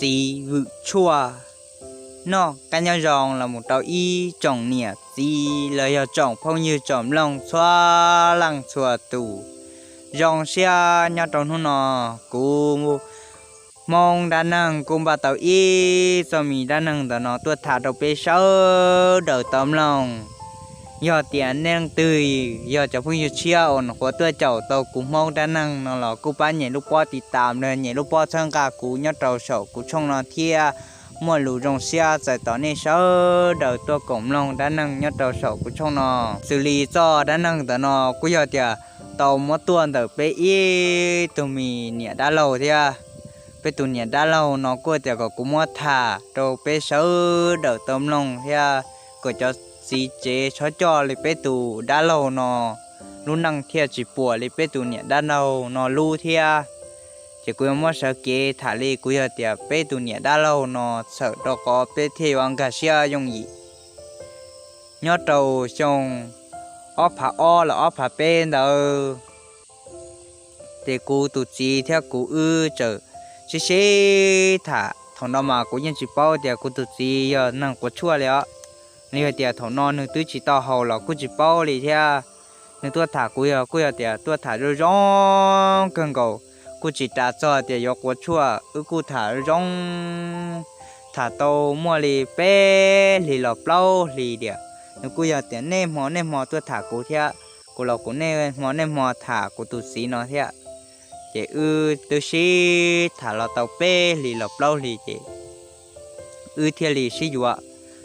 Txiv vwm tshuaj. Noj qab nyob zoo los mus rau ib tsoom niam txiv los yog tsoom phooj ywg tsoom mloog txhua leej txhua tus. Zoo siab nyob rau hnub no, kuv Hmoob dab neeg kuj npaj tau ib txoj me dab neeg ntawm no tuaj tham rau peb sawv daws tau mloog. Yog tias nej leej twg yog cov phooj ywg tshiab uas nyuam qhuav tuaj caum tau kuv Hmoob dab neeg no los kuj pab nyem lub pob tiv tam los nyem lub pob txhawb nqa kuv nyob rau saum kuv tshooj no thiab. Muaj lus zoo siab txais tos nej sawv daws tuaj koom mloog dab neeg nyob rau saum kuv tshooj no. Xws li txoj dab neeg ntawm no kuj yog tias tau muab tuaj ntawm peb ib tug me niam dab laug thiab. Peb tus niam dab laug no kuj tias kom kuv muab tham rau peb sawv daws tau mloog thiab kom cov txiv tsev txhob coj li peb tus dab laug no lub neej thiaj tsis puam li peb tus niam dab laug no lub thiab. Ces kuv yuav muab sawv kev tham li kuv yog tias peb tus niam dab laug no txhawm rau qhov peb thiaj yuav nkag siab yooj yim. Nyob rau xyoo ob phav ob los ob phav peb ntawd, ces kuv tus txiv thiab kuv wb txawm sib sib tham. Thaum no mas kuv yeej tsis paub tias kuv tus txiv yog neeg quav tshuaj li os, los yog tias thaum no nws twb tsis tau haus los kuj tsis paub li thiab. Nws tuaj tham kuv yog kuj yog tias tuaj tham zoo zoo kawg nkaus, kuj tsis ras txog tias yuav quav tshuaj, wb kuj tham zoo zoo, tham tau muaj li peb hlis los plaub hlis tiam. Nws kuj yog tias niaj hmo niaj hmo tuaj tham kuv thiab, kuv los kuv niaj hmo niaj hmo tham kuv tus txiv no thiab. Ces wb twb sib tham los tau peb hlis los plaub hlis ces wb thiaj li sib yuav.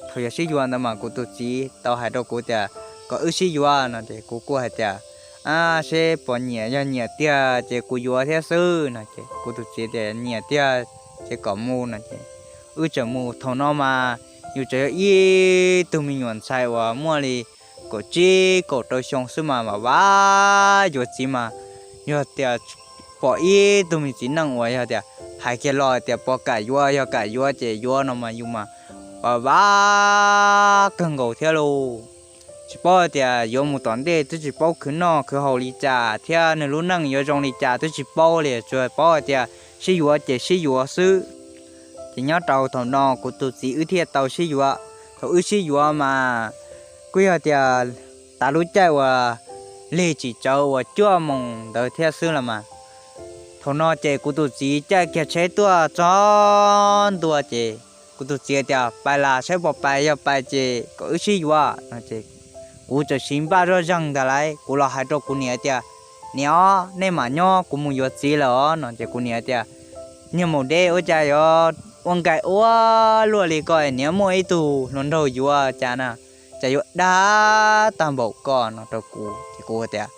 Thaum yog sib yuav ntawd mas kuv tus txiv tau hais rau kuv tias kom wb sib yuav no ces kuv kuj hais tias, a, seb puas nyiam, yog nyiam tiag ces kuv yuav thiab xwb no ces kuv tus txiv tias nyiam tiag ces kom mus no ces wb txawm mus. Thaum no mas yus tseem yog ib tug me nyuam ntxhais uas muaj li kaum tsib kaum rau xyoo xwb mas vam vam yuav txiv mas, yog tias pom ib tug me txiv neej uas yog tias hais kiag los tias puas kam yuav, yog kam yuav ces yuav no mas yus mas vam vam kawg nkaus thiab lauj. Tsis paub tias yuav mus tom ntej twb tsis paub khwv noj khwv haus li cas thiab nws lub neej yuav zoo li cas twb tsis paub li, tsuas paub hais tias sib yuav ces sib yuav xwb. Ces nyob rau thaum no kuv tus txiv wb thiaj tau sib yuav. Thaum wb sib yuav mas kuj yog tias tav lub caij uas lig tsis tsawv uas cuaj moos ntawd thiab xwb los mas. Thaum no ces kuv tus txiv caij kiag tsheb tuaj txog ntua ces kuv tus txiv tias pais las saib puas pais, yog pais ces kom wb sib yuav no ces kuv txawm siv npaj zoj zeeg ntag lauj, kuv los hais rau kuv niam tias, niam os, nej mam nyob kuv mus yuav txiv lawm os no ces kuv niam tias, niag maum deb ua cas yuav ua nkaim ua luaj li ko, niam muaj ib tug hluas nraug yuav cas na, cas yuav dag tag npaum ko no rau kuv ces kuv tias,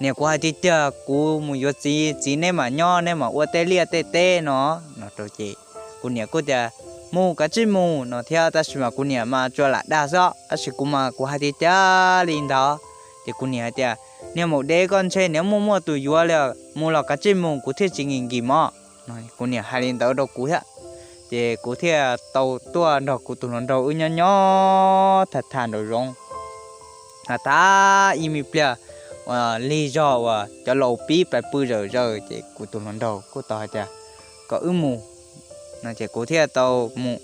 niam, kuv hais tiag tiag kuv mus yuav txiv, txiv neb mam nyob neb mam ua tej liaj tej teb no no rau ces kuv niam kuj tias, mus kav tsij mus no thiab tab sis mas kuv niam mas tsuas lam dag xwb, tab sis kuv mas kuv hais tiag tiag li ntawd. Ces kuv niam hais tias, niag maum deb koj ntshe niam muaj muaj tus yuav li, mus los kav tsij mus kuv thiaj tsis nkim nkim mog. Kuv niam hais li ntawd rau kuv thiab. Ces kuv thiaj tau tuaj nrog kuv tus hluas nraug wb nyob nyob tham tham nraum zoov. Has tas ib me pliag lig zog uas cov laus pib pais pw zawm zaws ces kuv tus hluas nraug kuj tau hais tias kom wb mus no ces kuv thiaj tau mus.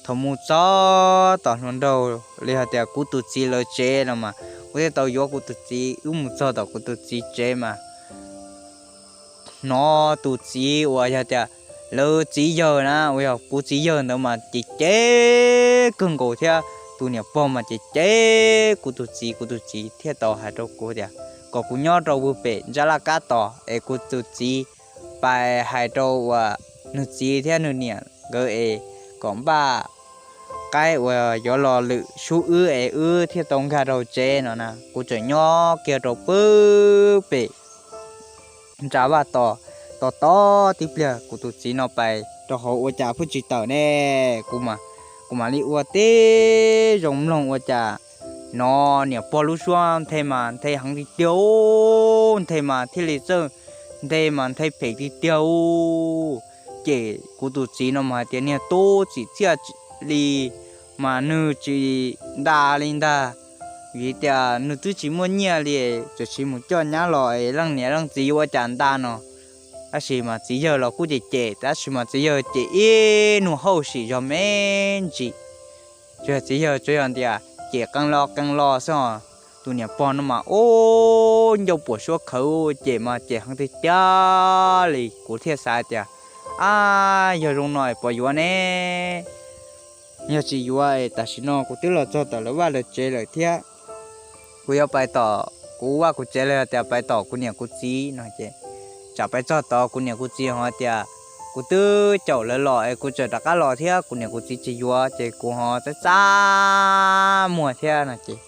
Thaum mus txog tom hluas nraug li hais tias kuv tus txiv lawv tsev no mas kuv thiaj tau yuav kuv tus txiv. Wb mus txog tom kuv tus txiv tsev mas hnov tus txiv uas yog tias lawv txiv yawg na, uas yog kuv txiv yawg ntawd mas ces cev kawg nkaus thiab tus niam pog mas ces cev kuv tus txiv. Kuv tus txiv thiaj tau hais rau kuv tias kom kuv nyob rau pem ntsab laj kab tos es kuv tus txiv pais hais rau uas nws txiv thiab nws niam nkawd es kom npaj qaib uas yuav los lwm sub wb es wb thiaj tau nkag rau tsev no na. Kuv tseem nyob kiag rau pw pem ntsab vaj tos, tos tos tib pliag kuv tus txiv no pais rau hauv ua cas pheej tsis tawm ne. Kuv mam li ua tib zoo mloog ua cas hnov niam pog lub suab nthe mas nthe heev tiag tiag, nthe mas thiaj li txawj nthe mas nthe phem tiag tiag. Ces kuv tus txiv no mas hais tias niag tub txim txiaj li mas nws tsis nta li ntag, vim tias nws twb tsis muaj nyiaj li, txawm siv mus coj nyab los es leej niam leej txiv yuav ua cas nta no. Tab sis mas txiv yawg los kuj cem cem, tab sis mas txiv yawg cem ib nus hauj sim zog me ntsis. Tsuas yog txiv yawg tsuas yog tias cem qee lo qee lo xwb os. Tus niam pog no mas ub ncauj puas suab khawv, cem mas cem heev tiag tiag li. Kuv thiaj xav tias, ab, yog zoo no es puas yuav ne? Yog tsis yuav es tam sim no kuv twb los txog tom lawv vaj lawv tsev lawm thiab. Kuv yuav pais tom kuv vaj kuv tsev los yog tias pais tom kuv niam kuv txiv no ces, tsam pais txog tod kuv niam kuv txiv ho tias kuv twb caum lawv los es kuv tseem rov qab los thiab kuv niam kuv txiv tsis yuav ces kuv ho txaj txaj muag thiab no ces,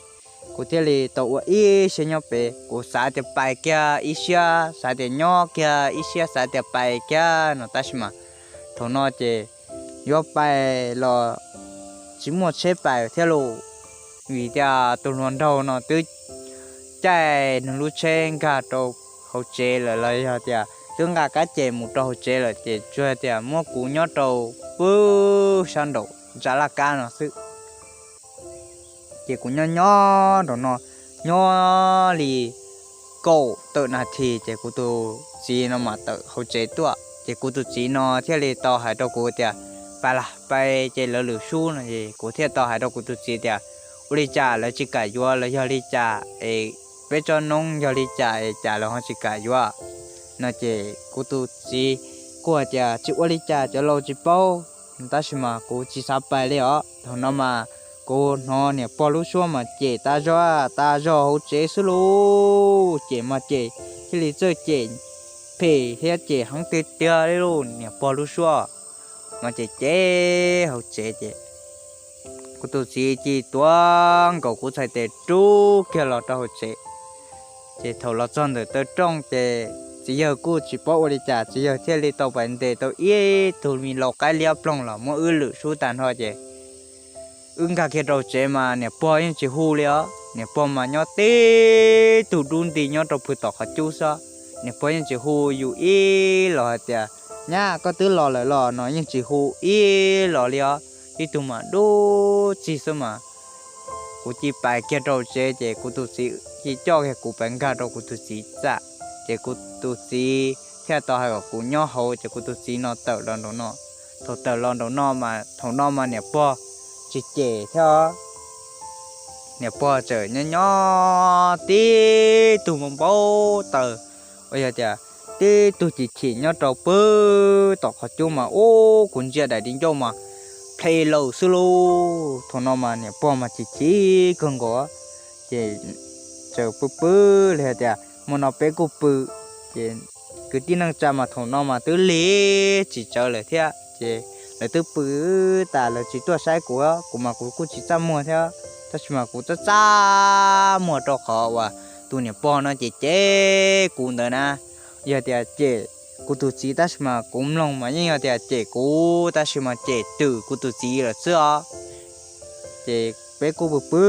kuv thiaj li tau ua ib siab nyob pem. Kuv xav tias pais kiag ib siab, xav tias nyob kiag ib siab, xav tias pais kiag no tab sis mas thaum no ces yuav pais los tsis muaj tsheb pais thiab lauj, vim tias tus hluas nraug no twb caij nws lub tsheb nkag rau hauv tsev lawm los yog tias twb nqa kab ces mus rau hauv tsev lawm ces tsuas tias muab kuv nyob rau pw sab nraum ntsa laj kab no xwb. Ces kuv nyob nyob nraum no, nyob li kaum tawm nas this ces kuv tus txiv no mas tawm hauv tsev tuaj ces kuv tus txiv no thiaj li tau hais rau kuv tias, pais las, pais ces lawv lwm sub no es kuv thiaj tau hais rau kuv tus txiv tias, ua li cas lawv tsis kam yuav los yog li cas es peb tsob noob yog li cas es cas lawv ho tsis kam yuav no ces kuv tus txiv kuj hais tias tsis ua li cas, cov laus tsis paub, tab sis mas kuv tsis xav pais li os. Thaum no mas kuv hnov niam pog lub suab mas cem tas zog tas zog hauv tsev xwb lauj, cem mas cem thiaj li txawj cem phem thiab cem heev tiag tiag li lauj. Niam pog lub suab mas cem cem hauv tsev ces kuv tus txiv cia li tuav nkaus kuv txhais tes rub kiag los rau hauv tsev. Ces thaum los txog ntawm taw rooj ces txiv yawg kuj tsis paub ua li cas, txiv yawg thiaj li tau pais ntes tau ib tug me lau qaib liab ploog los muab wb lwm sub tag nrho ces wb nkag kiag rau tsev mas niam pog yeej tsis hu li os. Niam pog mas nyob tib tug dub nti nyob rau pw tom qhov cub xwb. Niam pog yeej tsis hu yus ib los hais tias, nyab, koj twb los lawm los no yeej tsis hu ib los li os. Tib tug mas dub txig xwb mas. Kuv cia li pais kiag rau tsev ces kuv tus txiv cia li coj kiag kuv pais nkag rau kuv tus txiv txaj. Ces kuv tus txiv thiaj tau hais kom kuv nyob hauv ces kuv tus txiv no tawm los nraum no. Thaum tawm los nraum no mas thaum no mas niam pog tsis cem thiab os. Niam pog tseem nyob nyob tib tug npau npau taws, uas yog tias tib tug chim chim nyob rau pw tom qhov cub mas ub kuv ntsia daim di ncauj mas plhe laws xwb lauj. Thaum no mas niam pog mas chim chim kawg nkaus, ces tseem pw pw li hais tias hmo no peb kuj pw. Ces kwv tij neej tsa mas thaum no mas twb lig tsis tsawv lawm thiab ces lawv twb pw tas lawv tsis tuaj saib kuv, kuv mas kuv kuj tsis txaj muag thiab, tab sis mas kuv txaj txaj muag rau qhov uas tus niam pog no cem cem kuv ntawd na. Yog tias cem kuv tus txiv tab sis mas kuv mloog mas yeej yog tias cem kuv tab sis mas cem twm kuv tus txiv lawm xwb os. Ces peb kuj pw pw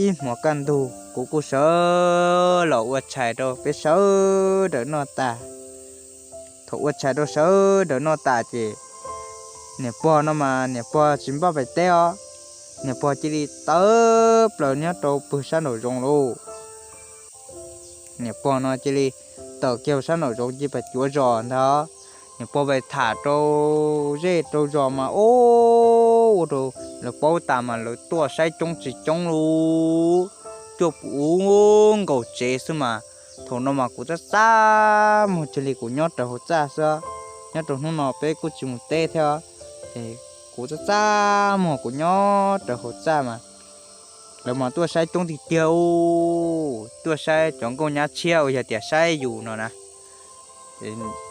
ib hmos kaj ntug kuv kuj sawv los ua tshais rau peb sawv daws noj tas. Thaum ua tshais rau sawv daws noj tas ces niam pog no mas niam pog tsis npaj pem teb os, niam pog cia li tawm plaws nyob rau pwg sab nraum zoov lauj. Niam pog no cia li tawm kiag sab nraum zoov cia li pais cuav zos ntag. Niam pog pais tham rau zej rau zos mas ub, ua rau lawv paub tas mas lawv tuaj saib coob tsis coob lauj, tuaj puv nkaus tsev xwb mas. Thaum no mas kuv txaj txaj muag cia li kuv nyob raws hauv txaj xwb, nyob rau hnub no peb kuj tsis mus teb thiab. Ces kuv txaj txaj muag kuv nyob raws hauv txaj mas lawv mas tuaj saib coob tiag tiag lauj, tuaj saib cov nkauj nyab tshiab uas yog tias saib yus no na.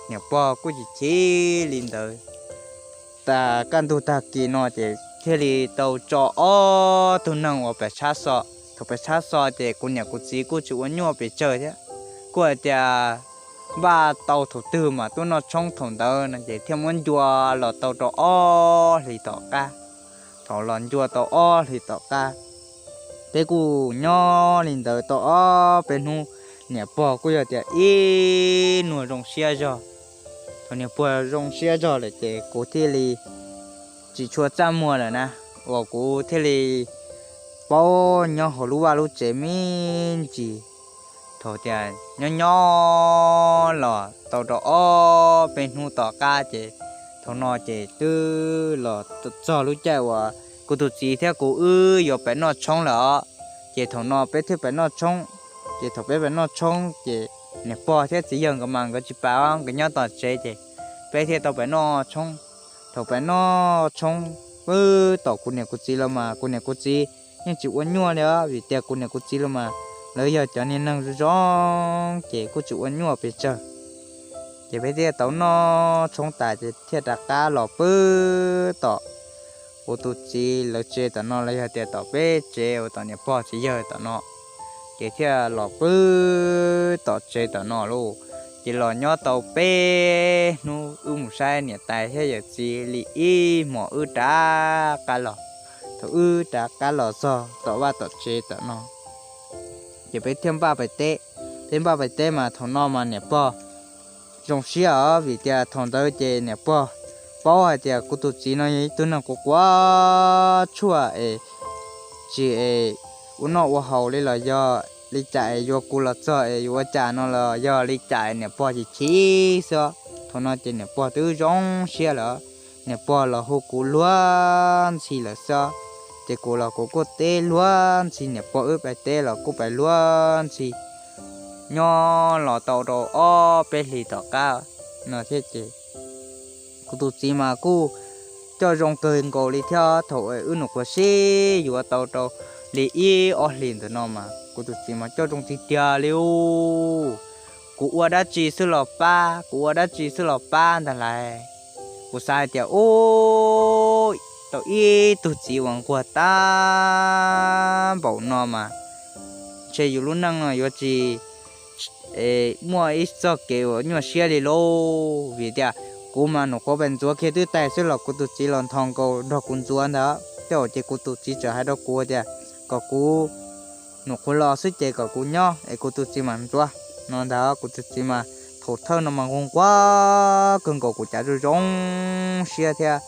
Niam pog kuj chim chim li ntawd. Tas kaj ntug tag kis no ces thiaj li tau tso ob tug neeg uas pem tshab xo. Thaum pem tshab xo ces kuv niam kuv txiv kuj tsis ua nyuaj pes tsawg thiab, kuj hais tias npaj tau thaum twg mas tuaj noj tshoob thaum ntawd no ces thiaj muab ncua los tau rau ob hlis tom qab. Thaum los ncua tau ob hlis tom qab, peb kuj nyob li ntawd tau ob peb hnub, niam pog kuj yog tias ib nus zoo siab zog. Thaum niam pog zoo siab zog lawm ces kuv thiaj li tsis tshua txaj muag lawm na, uas kuv thiaj li paub nyob hauv lub vaj lub tsev me ntsis. Thaum tias nyob nyob nyob los tau rau ob peb hnub tom qab ces thaum no ces twb los txog lub caij uas kuv tus txiv thiab kuv wb yuav pem noj tshoob lawm os. Ces thaum no peb thiaj pem noj tshoob. Ces thaum peb pem noj tshoob ces niam pog thiab txiv yawg nkawd mas nkawd tsis pem, nkawd nyob tom tsev ces peb thiaj tau pem noj tshoob. Thaum pem noj tshoob pw tom kuv niam kuv txiv los mas kuv niam kuv txiv yeej tsis ua nyuaj li os, vim tias kuv niam kuv txiv los mas lawv yog cov niag neeg zoo zoo ces kuj tsis ua nyuaj pes tsawg. Ces peb thiaj tau noj tshoob tas ces thiaj rov qab los pw tom kuv tus txiv lawv tsev tom no los yog tias tom peb tsev uas tom niam pog txiv yawg tom no. Ces thiaj los pw tom tsev tom no lauj. Ces los nyob tau peb hnub wb mus saib niam tais thiab yawm txiv li ib hmos wb rov qab los. Thaum wb rov qab los txog tom vaj tom tsev tom no ces peb thiaj npaj pais teb. Peb npaj pais teb mas thaum no mas niam pog zoo siab os, vim tias thaum ntawd ces niam pog paub hais tias kuv tus txiv no yog ib tug neeg quav quav tshuaj es tsis es ua noj ua haus li los yog li cas es yuav kuv los txog es yuav ua cas no los yog li cas es niam pog chim chim xwb. Thaum no ces niam pog twb zoo siab lawm, niam pog los hu kuv luag ntxhi lawm xwb. Ces kuv los kuv kuj teb luag ntxhi, niam pog wb pais teb los kuj pais luag ntxhi. Nyob los tau rau ob peb hlis tom qab no thiab ces kuv tus txiv mas kuj coj zoo kawg nkaus li thiab. Thaum wb nyuam qhuav sib yuav tau rau li ib ob hlis ntawm no mas kuv tus txiv mas coj zoo tiag tiag li. Kuv ua dab tsi xwb los pab, kuv ua dab tsi xwb los pab ntag lauj. Kuv xav hais tias ub, tau ib tug txiv uas nquag tag npaum no mas ntshe yus lub neej no yuav tsis muaj ib txoj kev uas nyuaj siab li lauj. Vim tias kuv mas nyuam qhuav pais ntxuav kiag twb tag xwb los kuv tus txiv los nthos nkaus nrog kuv ntxuav ntag. Tej zaum ces kuv tus txiv txawm hais rau kuv tias kom kuv nyuam qhuav los xwb ces kom kuv nyob es kuv tus txiv mam ntxuav no ntag. Kuv tus txiv mas thaum thawj no mas nquag nquag kawg nkaus, kuv cas zoo zoo siab thiab.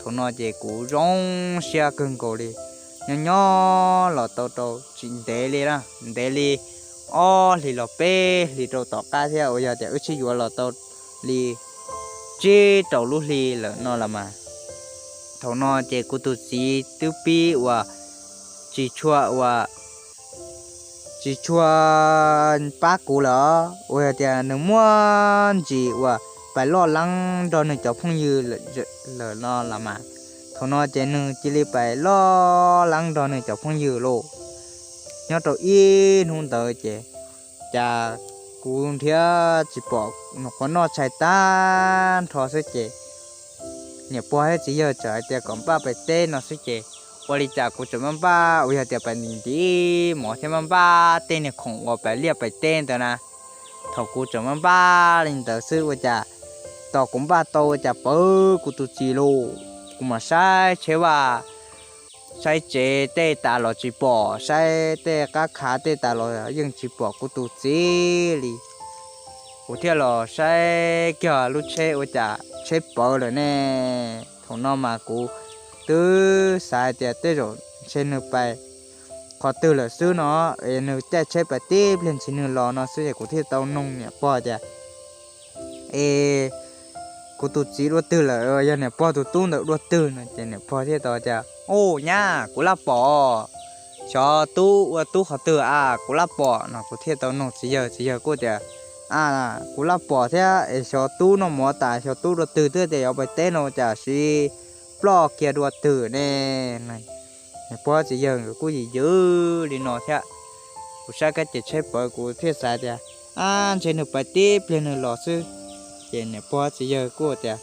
Thaum no ces kuv zoo siab kawg nkaus li. Nyob nyob los tau rau tsis ntev li na, ntev li ob hlis los peb hlis rau tom qab thiab uas yog tias wb sib yuav los tau li tsib rau lub hli lawm no los mas, thaum no ces kuv tus txiv twb pib uas tsis tshua uas tsis tshua pab kuv lawm, uas yog tias nws muaj ntsis uas pais loj leeb nrog nws cov phooj ywg lawm no los mas. Thaum no ces nws cia li pais loj leeb nrog nws cov phooj ywg lauj. Nyob rau ib hnub ntawd ces cas kuv nrhiav tsis pom nws qhuav noj tshais tag nrho xwb ces niam pog thiab txiv yawg txawm hais tias kom npaj pais teb no xwb ces ua li cas kuv tseem npaj npaj uas yog tias pais ntim ntim mov thiab npaj npaj tej niag khoom uas pais liaj pais teb ntawd na. Thaum kuv tseem npaj npaj li ntawd xwb ua cas tos kuv npaj tau ua cas pawv kuv tus txiv lauj. Kuv mam saib tsheb vaj saib tsev tej tas los tsis pom, saib tej qab khav tej tas los yeej tsis pom kuv tus txiv li. Kuv thiaj los saib kiag lub tsheb ua cas tsheb pawv lawm ne. Thaum no mas kuv twb xav hais tias tej zaum ntshe nws pais qhov twg lawm xwb no, es nws caij tsheb pais tib pliag ntshis nws los no xwb es kuv thiaj tau noog niam pog tias, es kuv tus txiv dua twg lawm, yog niam pog tus tub ntawd dua twg no ces niam pog thiaj tau tias, u, nyab, kuv laj pom. Xyov tub ua tub qhov twg a, kuv laj pom no. Kuv thiaj tau noog txiv yawg, txiv yawg kuj tias, a, kuv laj pom thiab es xyov tub noj mov tas xyov tub dua twg twb tias yuav pais teb no cas siv ploj kiag dua twg ne. Niam pog txiv yawg nkawd kuj yws yws li no thiab. Kuv saib kab ces tsheb pawv kuv thiaj xav tias, a, ntshe nws pais tib pliag nws los xwb. Ces niam pog txiv yawg kuj tias,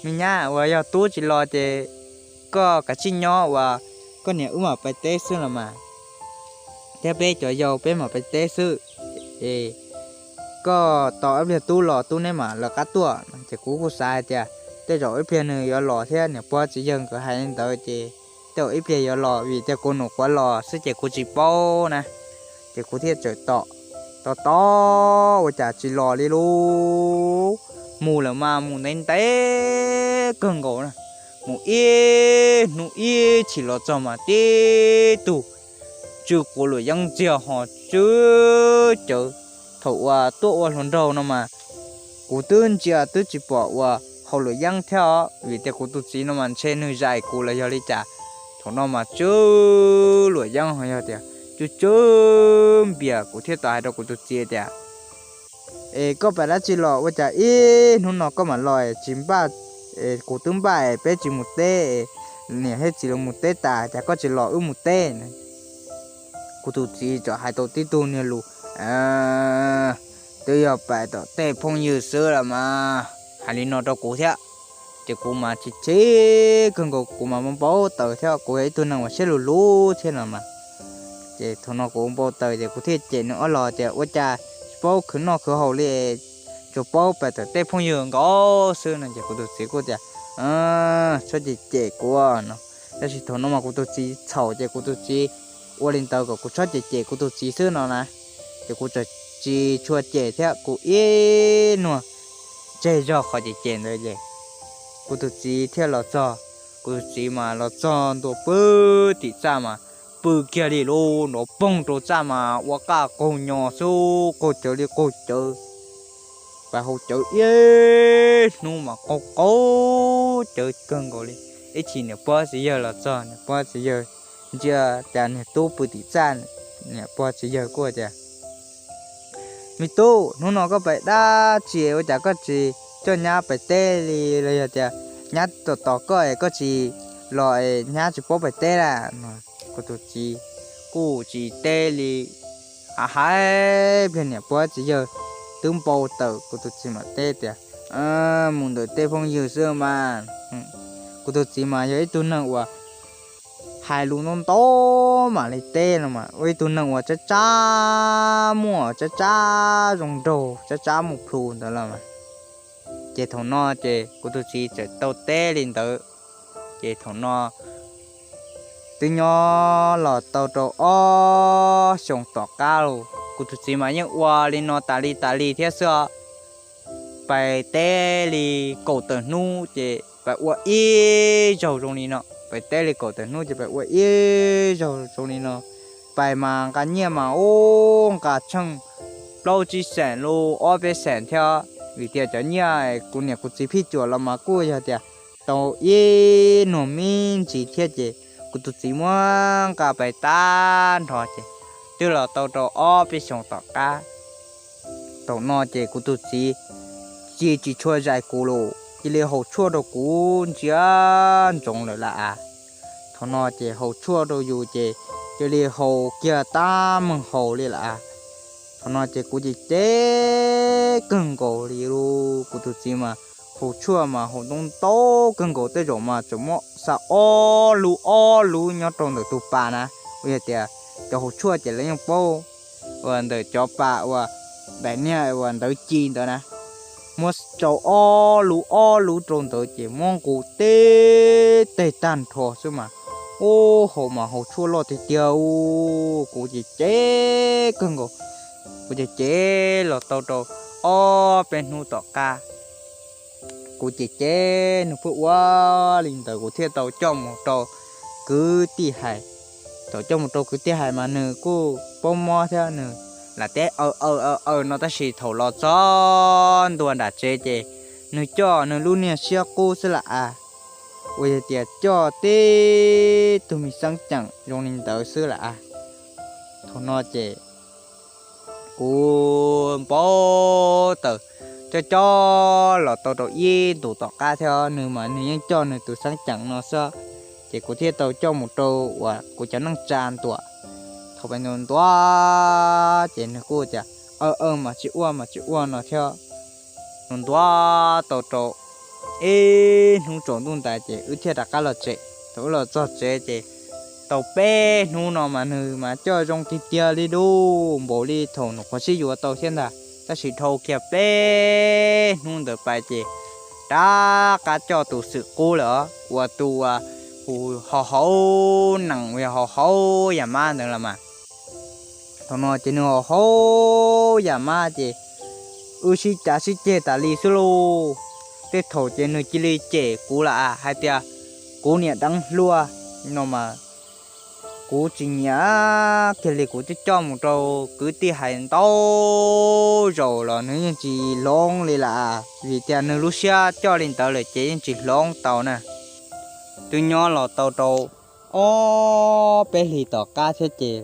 me nyab, uas yog tub tsis los ces koj kav tsij nyob uas koj niam wb mam pais teb xwb los mas, thiab peb cov yau peb mam pais teb xwb. Es koj tos ib pliag tub los tub neb mam lawv qab tuaj. Ces kuv kuj xav hais tias tej zaum ib pliag nws yuav los thiab, niam pog txiv yawg nkawd hais li ntawd ces tej zaum ib pliag yuav los, vim tias kuv nyuam qhuav los xwb ces kuv tsis paub na. Ces kuv thiaj txawm tos, tos tos ua cas tsis los li lauj. Mus lawm mas mus ntev ntev kawg nkaus na, mus ib hnub ib chim los txog mas tib tug tsw quav luam yeeb ntxiag ho tsw cawv thaum uas tuaj ua hluas nraug no mas kuv twb ntsia twb tsis pom uas haus luam yeeb thiab os, vim tias kuv tus txiv no mas ntshe nws zais kuv los yog li cas. Thaum no mas tswb luam yeeb ho yog tias tswb tswb npias, kuv thiaj tau hais rau kuv tus txiv tias, Es koj pais dab tsi los ua cas ib hnub no koj mam los tsis npaj? Kuv twb npaj peb tsis mus teb, niam thiab txiv los mus teb tas, cas koj tsis los wb mus teb? Kuv tus txiv txawm hais tau tib tug niag lus, Twb yog pais tom tej phooj ywg xwb los mas, hais li no rau kuv thiab. Ces kuv mas chim chim kawg nkaus, kuv mas npau taws thiab, kuv yog ib tug neeg uas siab luv luv thiab no mas. Ces thaum no kuv npau taws ces kuv thiaj cem nws ob los tias, Ua cas tsis paub khwv noj khwv haus li, tsuas paub pais tom tej phooj ywg nkaus xwb no. Ces kuv tus txiv kuj tias, Txhob cem cem kuv no. Tab sis thaum no mas kuv tus txiv txhaum ces kuv tus txiv ua li ntawd kom kuv txhob cem cem kuv tus txiv xwb no na. Ces kuv txawm tsis tshua cem thiab, kuv ib nuag tseg zog qhov cem cem ntawd ces kuv tus txiv thiaj los txog. Kuv tus txiv mas los txog ntua pw tim txaj mas pw kiag li lub nrov poog rau txaj mas ua qaj qaug nyo xwb, qaug cawv li qaug cawv. Pais haus cawv ib hnub mas qaug qaug cawv kawg nkaus li. Ib chim niam pog txiv yawg los txog, niam pog txiv yawg ntsia cas niag tub pw tim txaj, niam pog txiv yawg kuj tias, Me tub, hnub no koj pais dab tsi ua cas koj tsis coj nyab pais teb li los yog tias nyab tos tos koj es koj tsis los es nyab tsis paub pais teb lawm no? Kuv tus txiv kuj tsis teb li, hais pliag niam pog txiv yawg twb npau taws, kuv tus txiv mam teb tias, Mus ntawm tej phooj ywg xwb mas. Kuv tus txiv mas yog ib tug neeg uas hais lus ntau ntau mam li teb no mas, ua ib tug neeg uas tsab tsab muaj tsab tsab zoo nraug tsab tsab muaj plhu ntawd los mas. Ces thaum no ces kuv tus txiv txawm tau teb li ntawd. Ces thaum no twb nyob los tau rau ob xyoos tom qab los kuv tus txiv mas yeej ua li no tas li tas li thiab xwb os. Pais teb li kaum tawm hnub ces pais ua ib zaug zoo li no, pais teb li kaum tawm hnub ces pais ua ib zaug zoo li no. Pais mas nqa nyiaj mas ub nqa tsheej plaub tsib xees los ob peb xees thiab, vim tias cov nyiaj kuv niam kuv txiv phij cuam los mas kuj yog tias tau ib nuag me ntsis thiab ces kuv tus txiv muab nqa pais tag nrho ces twb los tau rau ob peb xyoos tom qab. Thaum no ces kuv tus txiv cia tsis tshua zais kuv lawm, cia li haus tshuaj rau kuv ntsia ntsoov lawm lauj as. Thaum no ces haus tshuaj rau yus ces cia li haus kiag tab meeg haus li lauj as. Thaum no ces kuv ces cem kawg nkaus li lauj, kuv tus txiv mas haus tshuaj mas haus ntau ntau kawg nkaus, tej zaum mas tseem muab xa ob lub ob lub nyob rau ntawm tus pas na. Uas yog tias cov haus tshuaj ces lawv yeej paub uas ntawm cov pas uas daim niag uas ntawv ci ntawd na, muab tsau ob lub ob lub rau ntawd ces muab nqus tib teg tag nrho xwb mas, ub, haus mas haus tshuaj loj tiag tiag. Kuv ces cem kawg nkaus, kuv ces cem los tau rau ob peb hnub tom qab. Kuv ces cem nws pheej ua li ntawd, kuv thiaj tau coj mus rau kwv tij hais. Thaum coj mus rau kwv tij hais mas nws kuj paub mob thiab, nws lam teb aw aw aw aw no, tab sis thaum los txog ntua nram tsev ces nws coj nws lub niag siab qub xwb lauj as, uas yog tias coj tib tug me xeeb ceem zoo li ntawd xwb lauj as. Thaum no ces kuv npau taws, coj coj los tau rau ib ntus tom qab thiab, nws mas nws yeej coj nws tus xeeb ceem no xwb. Ces kuv thiaj tau coj mus rau uas kuv cov neej tsa ntuas. Thaum pais ntuas ntuas ces nws kuj tias aw aw mas tsis ua mas tsis ua no thiab. Ntuas ntuas tau rau ib hnub tsaus ntuj ntais ces wb thiaj rov qab los tsev. Thaum wb los txog tsev ces tau peb hnub no mas nws mas coj zoo tiag tiag li lauj, npaum li thaum nws qhuav sib yuav tau thiab ntag. Tab sis dhau kiag peb hnub ntawd pais ces rov qab coj tus xwm qub lawm, uas tus uas haus haus nees uas yog haus haus yam mab ntawd los mas. Thaum no ces nws haus haus yam mab ces wb sib cav sib ceg tas li xwb lauj. Tej thaum ces nws cia li cem kuv lawm hais tias kuv niam deev hluas no mas, kuv tsis nyiam kiag li, kuv twb coj mus rau kwv tij hais ntau zaus los nws yeej tsis hloov li lawm, vim tias nws lub siab coj li ntawd lawm ces yeej tsis hloov tau na. Twb nyob los tau rau ob peb hlis tom qab thiab ces,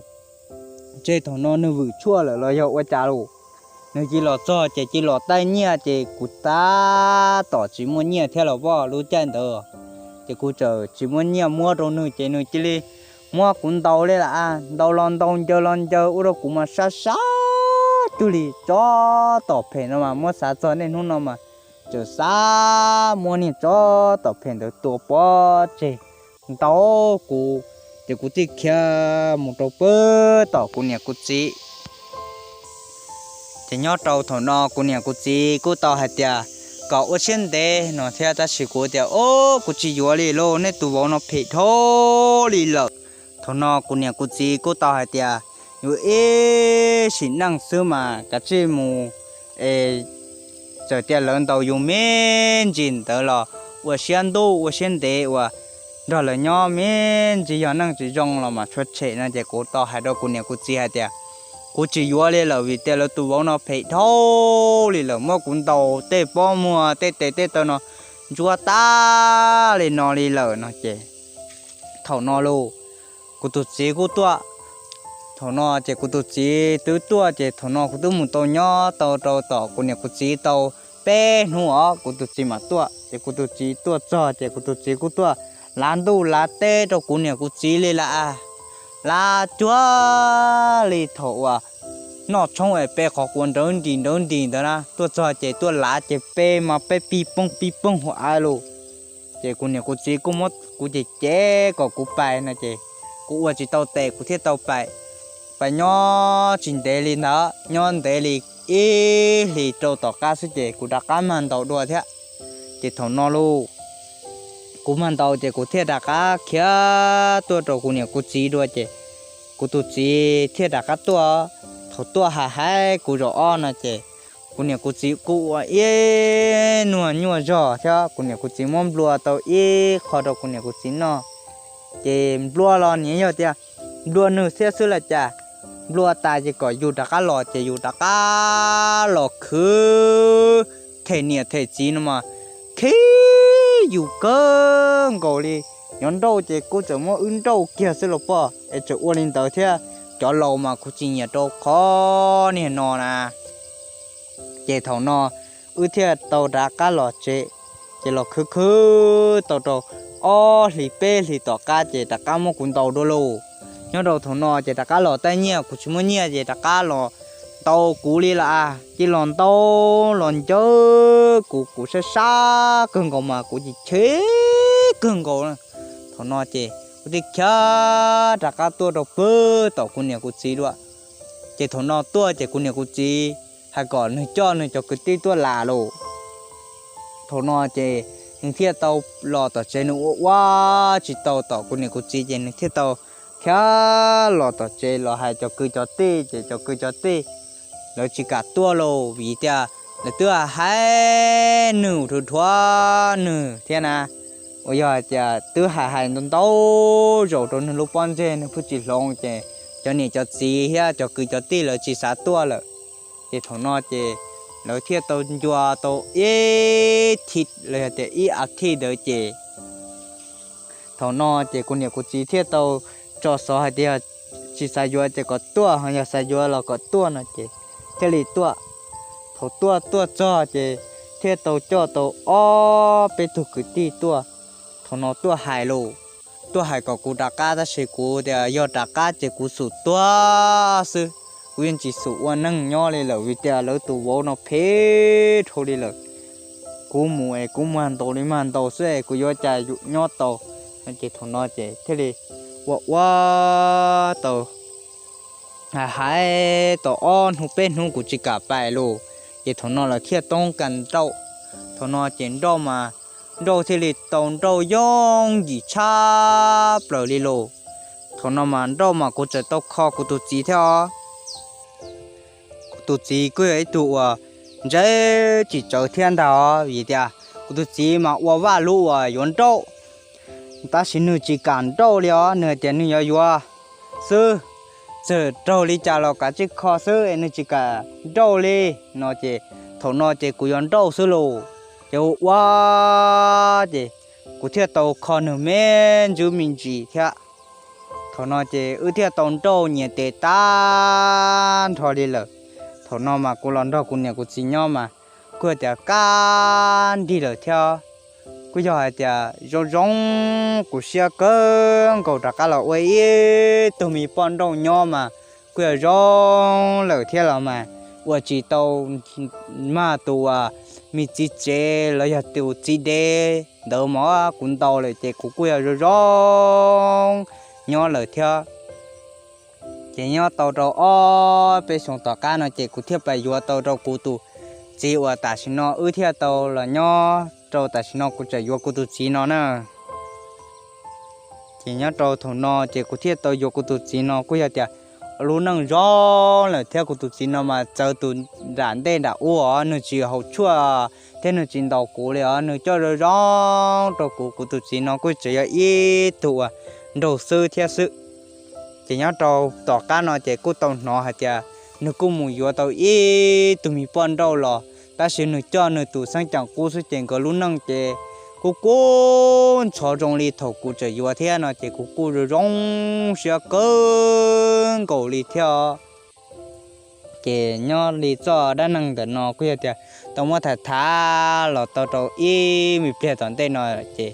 ntshe thaum no nws vwm tshuaj lawm los yog ua cas los, nws cia los txog ces cia los taij nyiaj ces kuv tab tom tsis muaj nyiaj thiab los pom lub caij ntawd, ces kuv txawm tsis muaj nyiaj muab rau nws ces nws cia li muab kuv ntaus li lawm, ntaus los ntaus, ncaws los ncaws, ua rau kuv mas sab sab cuag li tsob tom phem no mas, muab xav txog niaj hnub no mas txawm xav muab niag tsob tom phem ntawd tua pov tseg ntaus kuv, ces kuv thiaj khiav mus rau pem tom kuv niam kuv txiv. Ces nyob rau thaum no kuv niam kuv txiv kuj tau hais tias kom ua siab ntev no thiab, tab sis kuv tias, Ob, kuv tsis yuav li lauj, nej tus vauv no phem dhau li lawm. Thaum no kuv niam kuv txiv kuj tau hais tias, Yus ib sim neej xwb mas kav tsij mus es txawm tias lawv ntaus yus me ntsis ntawd los ua siab ntuj ua siab ntev uas nrog lawv nyob me ntsis, yog neej tsis zoo los mas tshuav tshem no. Ces kuv tau hais rau kuv niam kuv txiv hais tias, Kuv tsis yuav li lawm vim tias lawv tus vauv no phem dhau li lawm, muab kuv ntaus tej pob muag tej tes tej taw no ntsuab tag li no li lawm no. Ces thaum no los kuv tus txiv kuj tuaj. Thaum no ces kuv tus txiv twb tuaj ces thaum no kuv twb mus tau nyob tau rau tom kuv niam kuv txiv tau peb hnub os, kuv tus txiv mam tuaj. Ces kuv tus txiv tuaj txog ces kuv tus txiv kuj tuaj lav ntuj lav teb rau kuv niam kuv txiv li lawm, lav cuag li thaum uas noj tshoob es pe qhov quav nrawv nris nrawv nris ntawd na. Tuaj txog ces tuaj lav ces pe mas pe pig poog pig poog hauv av los. Ces kuv niam kuv txiv kuj muab kuv cem cem kom kuv pais no ces kuv ua tsis tau tes kuv thiaj tau pais. Pais nyob tsis ntev li ntawd, nyob ntev li ib hlis rau tom qab xwb ces kuv rov qab mag ntaus dua thiab. Ces thaum no los kuv mag ntaus ces kuv thiaj rov qab khiav tuaj rau kuv niam kuv txiv dua ces kuv tus txiv thiaj rov qab tuaj. Thaum tuaj hais hais kuv zaum ob no ces kuv niam kuv txiv kuj ua ib nuag nyuaj zog thiab kuv niam kuv txiv muab nplua tau ib qho rau kuv niam kuv txiv noj. Ces nplua los nws yog tias nplua nws thiab xwb los cas, nplua tas ces kom yus rov qab los ces yus rov qab los khwv them niam them txiv no mas khib yus kawg nkaus li. Nyob nrauj ces kuj txawm muab wb nrauj kiag xwb los pom es txawm ua li ntawd thiab. Cov laus mas kuv tsis nyiam rau qhov niag no na. Ces thaum no wb thiaj tau rov qab los tsev. Ces los khwv khwv tau rau ob hlis peb hlis tom qab ces rov qab muab kuv ntaus dua los. Nyob rau thaum no ces rov qab los taij nyiaj, kuv tsis muaj nyiaj ces rov qab los ntaus kuv li lawm. Ces los ntaus los ncawg kuv, kuv sab sab kawg nkaus mas kuv ces chim kawg nkaus. Thaum no ces kuv thiaj khiav rov qab tuaj rau pem tom kuv niam kuv txiv dua. Ces thaum no tuaj ces kuv niam kuv txiv hais kom nws coj nws cov kwv tij tuaj lam los. Thaum no ces nws thiaj tau los tom tsev, nws ua ua tsis tau tom kuv niam kuv txiv ces nws thiaj tau khiav los tom tsev los hais cov kwv cov tij ces cov kwv cov tij lawv tsis kam tuaj los vim tias lawv twb hais nws dhuav dhuav nws thiab na. Uas yog hais tias twb hais hais ntau ntau zaus rau nws lub pob ntseg nws pheej tsis hloov ces cov niam cov txiv thiab cov kwv cov tij lawv tsis xav tuaj lawm. Ces thaum no ces lawv thiaj tau ncua tau ib thij los yog tias ib a thij ntawd ces thaum no ces kuv niam kuv txiv thiaj tau tso xov hais tias tsis xav yuav ces kom tuaj, ho yog xav yuav los kom tuaj no ces thiaj li tuaj. Thaum tuaj tuaj txog ces thiaj tau coj tau ob peb tug kwv tij tuaj. Thaum no tuaj hais los, tuaj hais kom kuv rov qab tab sis kuv tias yog rov qab ces kuv xum tuag xwb, kuv yeej tsis xum ua neeg nyob li lawm vim tias lawv tus vauv no phem dhau li lawm. Kuv mus es kuv mag ntaus li mag ntaus xwb es kuv yuav cas yuav nyob tau. Ces thaum no ces thiaj li ua ua tau hais hais tau ob hnub peb hnub kuv tsis kam pais los, ces thaum no lawv thiaj toob kas nrauj. Thaum no ces nrauj mas nrauj thiaj li tau nrauj yooj yim tshaj plaws li los. Thaum no mas nrauj mas kuv txawm tau kho kuv tus txiv thiab os. Kuv tus txiv kuj yog ib tug uas ntse tsis tsawv thiab ntag os, vim tias kuv tus txiv mas ua vaj lub uas yuav nrauj, tab sis nws tsis kam nrauj li os, nws hais tias nws yuav yuav xwb, txawm raug li cas los kav tsij kho xwb es nws tsis kam nrauj li no ces thaum no ces kuv yuav nrauj xwb lauj. Ces ua ua ces kuv thiaj tau kho nws me ntsis me ntsis thiab. Thaum no ces wb thiaj tau nrauj nyias tes tag nrho li lawm. Thaum no mas kuv los nrog kuv niam kuv txiv nyob mas kuj yog tias kaj nrig lawm thiab. Kuj yog hais tias zoo zoo, kuv siab kawg nkaus rov qab los ua ib tug me poj nrauj nyob mas kuj yog zoo lawm thiab los mas ua tsis tau mag tus uas me txiv tsev los yog tus txiv dev ntawd mas kuv ntaus lawm ces kuv kuj yog zoo zoo nyob lawm thiab. Ces nyob tau rau ob peb xyoos tom qab no ces kuv thiaj pais yuav tau rau kuv tus txiv uas tam sim no wb thiaj tau los nyob rau tam sim no kuv tseem yuav kuv tus txiv no na. Ces nyob rau thaum no ces kuv thiaj tau yuav kuv tus txiv no kuj yog tias lub neej zoo lawm thiab. Kuv tus txiv no mas txawv tus nram ntej nram ub os, nws tsis haus tshuaj thiab nws tsis ntaus kuv li os, nws coj zoo zoo rau kuv. Kuv tus txiv no kuj tseem yog ib tug uas nraug xwb thiab xwb. Ces nyob rau tom qab no ces kuj tau hnov hais tias nws kuj mus yuav tau ib tug me poj nrauj los, tab sis nws coj nws tus xeeb ceem qub xwb ces nkawd lub neej ces kuj kub ntxhov zoo li thaum kuv tseem yuav thiab no ces kuv kuj zoo zoo siab kawg nkaus li thiab. Ces nyob li txoj dab neeg ntawm no kuj yog tias tau muab tham tham los tau rau ib me pliag tom ntej no ces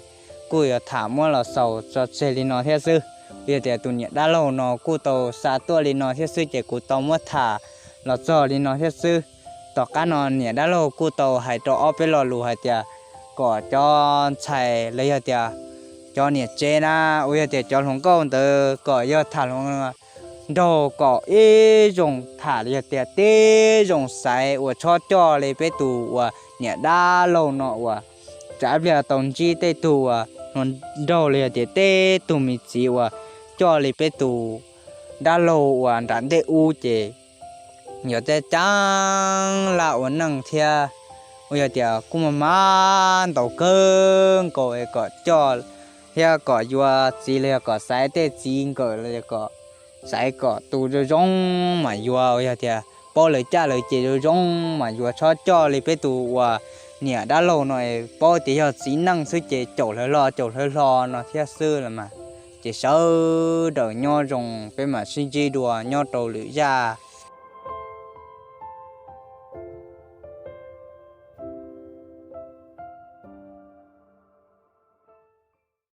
kuj yuav tham muab los xaus tso tseg li no thiab xwb. Yog tias tus niam dab laug no kuj tau xa tuaj li no thiab xwb ces kuv tau muab tham los txog li no thiab xwb. Tom qab no niam dab laug kuj tau hais rau ob peb lo lus hais tias kom cov ntxhais los yog tias cov niam tsev na, uas yog tias cov hluas nkauj ntawd kom yog tham hluas nraug kom ib zoo tham los yog tias tib zoo xaiv uas txhob coj li peb tus uas niam dab laug no uas tsam ib pliag tau ntsib tej tug uas hluas nraug los yog tias tej tug me txiv uas coj li peb tus dab laug uas nram ntej ub ces yuav txaj caab laj ua neej thiab. Uas yog tias kuj maj maj ntaus kawg nkaus es kom coj thiab kom yuav txiv los yog kom xaiv tej txiv nkawm los yog kom xaiv kom tus zoo zoo mas yuav, uas yog tias paub lawv caj lawv ces zoo zoo mas yuav, txhob coj li peb tus uas niam dab laug no es paub tias yog txiv neej xwb ces caum hlawv hlo caum hlawv hlo no thiab xwb los mas. Ces sawv daws nyob zoo, peb mam sib ntsib dua nyob rau lwm zaj